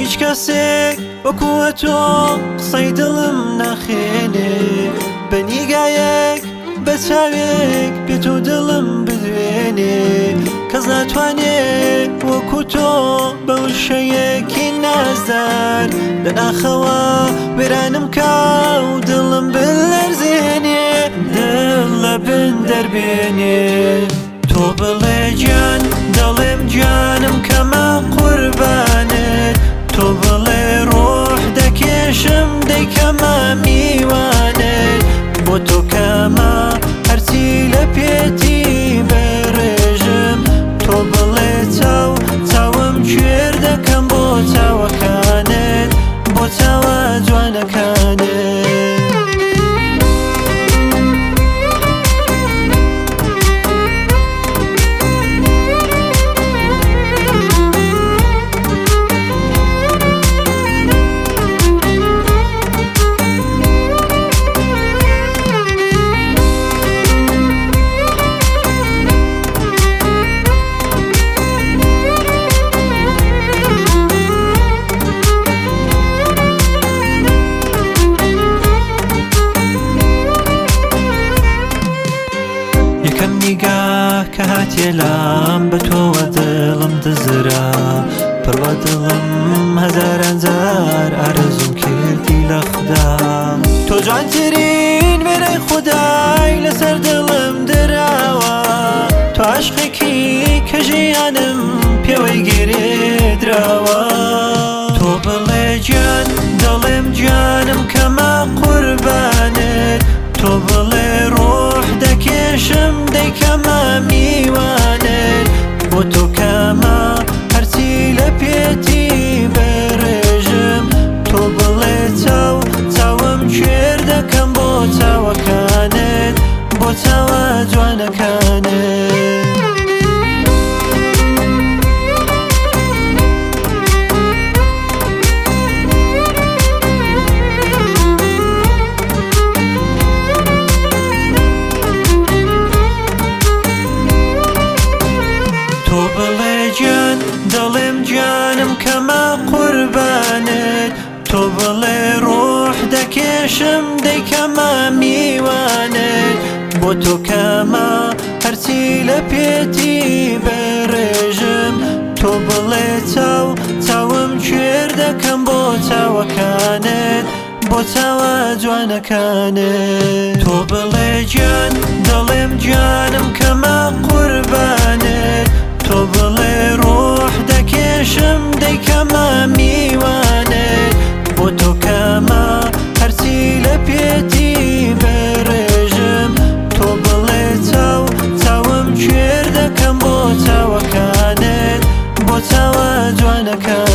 هیچ کەسێک وەکو تۆ قسەی دڵم ناخێنێ، بە نیگایەک بە چاوێک بێت و دڵم بدوێنێ. کەس ناتوانێ وەکو تۆ بە وشەیەکی نازدار لە ناخەوە وێرانم کا و دڵم بلەرزێنێ، دڵ لە بن دەربێنێ. تۆ بڵێ گیان دەڵێم گیانم کەمە قوربانت، تۆ بڵێ ڕۆح دەکێشم دەیکەمە میوانت. بۆ تۆ کەمە هەرچی لە پێتی بەڕێژم، تۆ بڵێ چاو چاوم کوێر دەکەم بۆ چاوەکانت، بۆ چاوە جوانەکانت. یەکەم نیگا کە هاتیە لام بە تۆوە دڵم دزرا، پڕ بە دڵم هەزاران جار ئارەزوم کردی لە خودا. تۆ جوانترین وێنەی خودای لەسەر دڵم دراوە، تۆ عەشقێکی کە ژیانم پێوەی گرێدراوە. تۆ بڵێ گیان دەڵێم گیانم کەمە قوربانت، تۆ بڵێ ڕۆح دەکێشم دەیکەمە میوانت. بۆ تۆ کەمە هەرچی لە پێتی بەڕێژم، تۆ بڵێ چاو چاوم کوێر دەکەم بۆ چاوەکانت، بۆ چاوە جوانەکانت. تۆ بڵێ گیان دەڵێم گیانم کەمە قوربانت، تۆ بڵێ ڕۆح دەکێشم دەیکەمە میوانت. بۆ تۆ کەمە هەرچی لە پێتی بەڕێژم، تۆ بڵێ چاو چاوم کوێر دەکەم بۆ چاوەکانت، بۆ چاوە جوانەکانت. تۆ بڵێ گیان دەڵێم گیانم کەمە قوربانت، تۆ بڵێ ڕۆح دەکێشم دەیکەمە میوانت. بۆ تۆ کەمە هەرچی لە پێتی بەڕێژم، تۆ بڵێ چاو چاوم کوێر دەکەم بۆ چاوەکانت، بۆ چاوە جوانەکانت.